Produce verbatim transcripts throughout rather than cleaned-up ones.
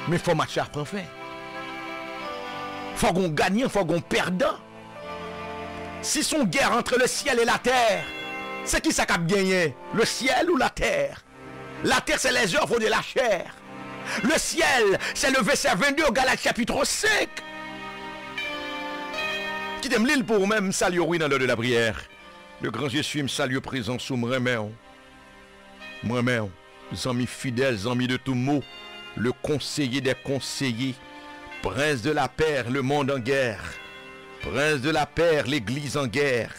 Men fò match la pran fen. Fò gon ganyan, fò gon pèdan. Si se yon gè entre le ciel et la terre, se kisa k ap genyen? Le ciel ou la terre? La terre, c'est les œuvres de la chair. Le ciel, c'est le verset vingt-deux, Galates chapitre cinq. Kite m li l pou ou menm, m salye w, wi, nan lè de la priyè. Le grand je suis, m salye prezans ou, m renmen w. M renmen w. Zanmi fidèl, zanmi de tout mot, le conseiller des conseillers, prince de la paix, le monde en guerre, prince de la paix, l'église en guerre.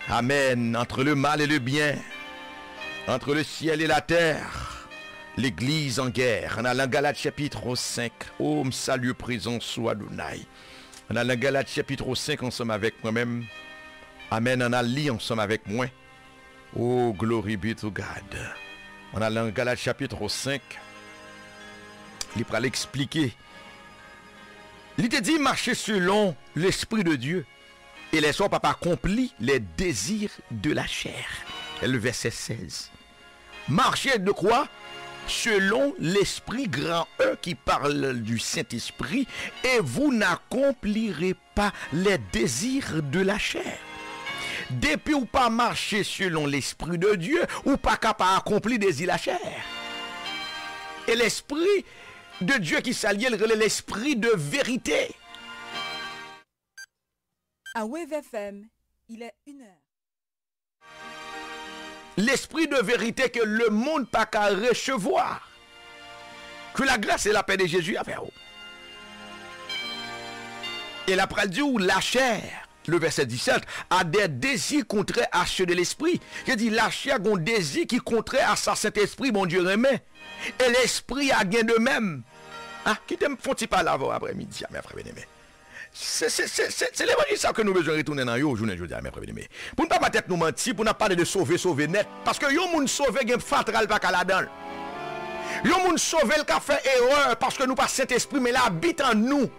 Amen. Entre le mal et le bien, entre le ciel et la terre, l'église en guerre. Ann al nan Galat chapit senk. O, m salye prezans ou, Adonaï. Ann al nan Galat chapit senk ansanm avèk mwen menm. Amen. Ann al li ansanm avèk mwen. Oh, glory be to God. Ann al nan Galat chapit senk. Li pral eksplike. Li te di, mache selon Lespri de Dye, e lèzòm p ap akonpli les désirs de la chair. Le verset seize. Marchez de quoi? Selon l'esprit, grand E qui parle du Saint-Esprit, et vous n'accomplirez pas les désirs de la chair. Depi ou pa mache selon Lespri de Dye, ou pa ka pa akonpli dezi lachè. E Lespri de Dye ki sa l ye, l rele Lespri de verite. À Wave F M, il est une heure. Lespri de verite ke lemonn pa ka resevwa. Que la grâce et la paix de Jésus avec vous. E l ap pral di w, la chair, le verset dix-sept, a des désirs contraires à ceux de l'esprit. Li di, lachè gen dezi ki kontrè a sa Sentespri Bondye renmen. E lespri a gen de menm. Ah, kite m fè yon ti pale avè w aprè midi a, mè frè byeneme. Se, se, se, se, se levanjil sa ke nou bezwen retounen nan yo jounen jodi a, mè frè byeneme. Pou n pa ba tèt nou manti, pou n ap pale de sove, sove nèt. Paske yon moun sove gen fatra l pa ka ladan l. Yon moun sove l ka fè erè paske nou pa Sentespri, men l abite an nou.